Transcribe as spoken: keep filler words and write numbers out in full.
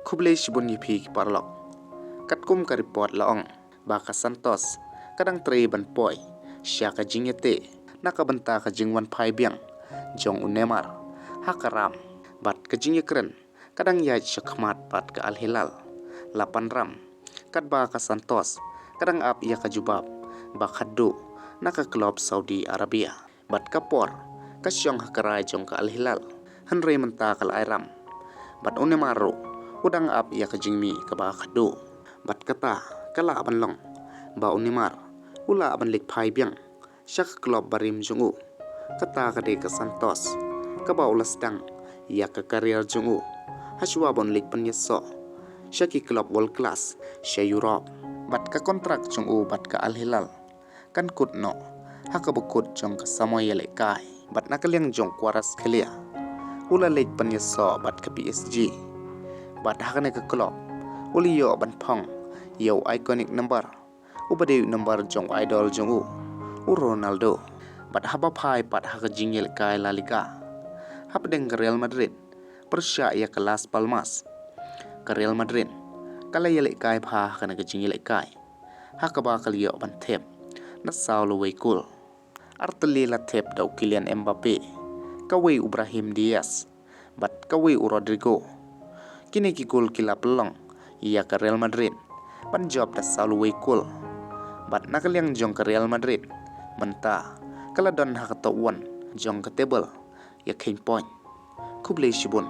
Khublei shibun ïa phi ki paralok. Katkum ka report la ong ba ka Santos ka dang trei ban poi sha ka jingïateh na ka bynta ka jingwan phai biang jong u Neymar ha ka ram, bad ka jingïakren ka dang ïaid shakhmat bad ka Al Hilal la pynram, katba ka Santos ka dang ap ïa ka jubab ba khatduh na ka club Saudi Arabia. Bad ka por ka shong ha ka rai jong ka Al Hilal, hynrei mynta ka la ai ram. Bad u Neymar ruh u dang ap ïa ka jingmih kaba khatduh. Bad kata ka lah ban long ba u Neymar u lah ban leit phai biang sha ka club barim jong u. Kata ka dei ka Santos kaba u la sdang ïa ka career jong u hashuwa ban leit pynïasoh sha ki club world class sha Europe. Bad ka kontrak jong u bad ka Al Hilal kan kut noh ha kaba kut jong ka samoi ïalehkai. Bad na ka liang jong Kvaratskhelia, u la leit pynïasoh bad ka P S G. Bad ha kane ka club u la ïoh ban phong ïa u iconic number, uba dei u number jong u idol jong u, u Ronaldo. Bad haba phai pat ha ka jingïalehkai La Liga hapdeng ka Real Madrid pyrshah ïa ka Las Palmas, ka Real Madrid ka la ïalehkai bha ha kane ka jingïalehkai, ha kaba ka la ïoh ban thep da saw lawei kol. Artylli la thep da u Kylian Mbappe, kawei u Brahim Diaz, bad kawei u Rodrygo. Kine ki kol ki la pynlong ïa ka Real Madrid ban jop da saw lawei kol. Bad na ka liang jong ka Real Madrid mynta ka la don ha ka top one jong ka table ïa kheiñ point. Khublei shibun.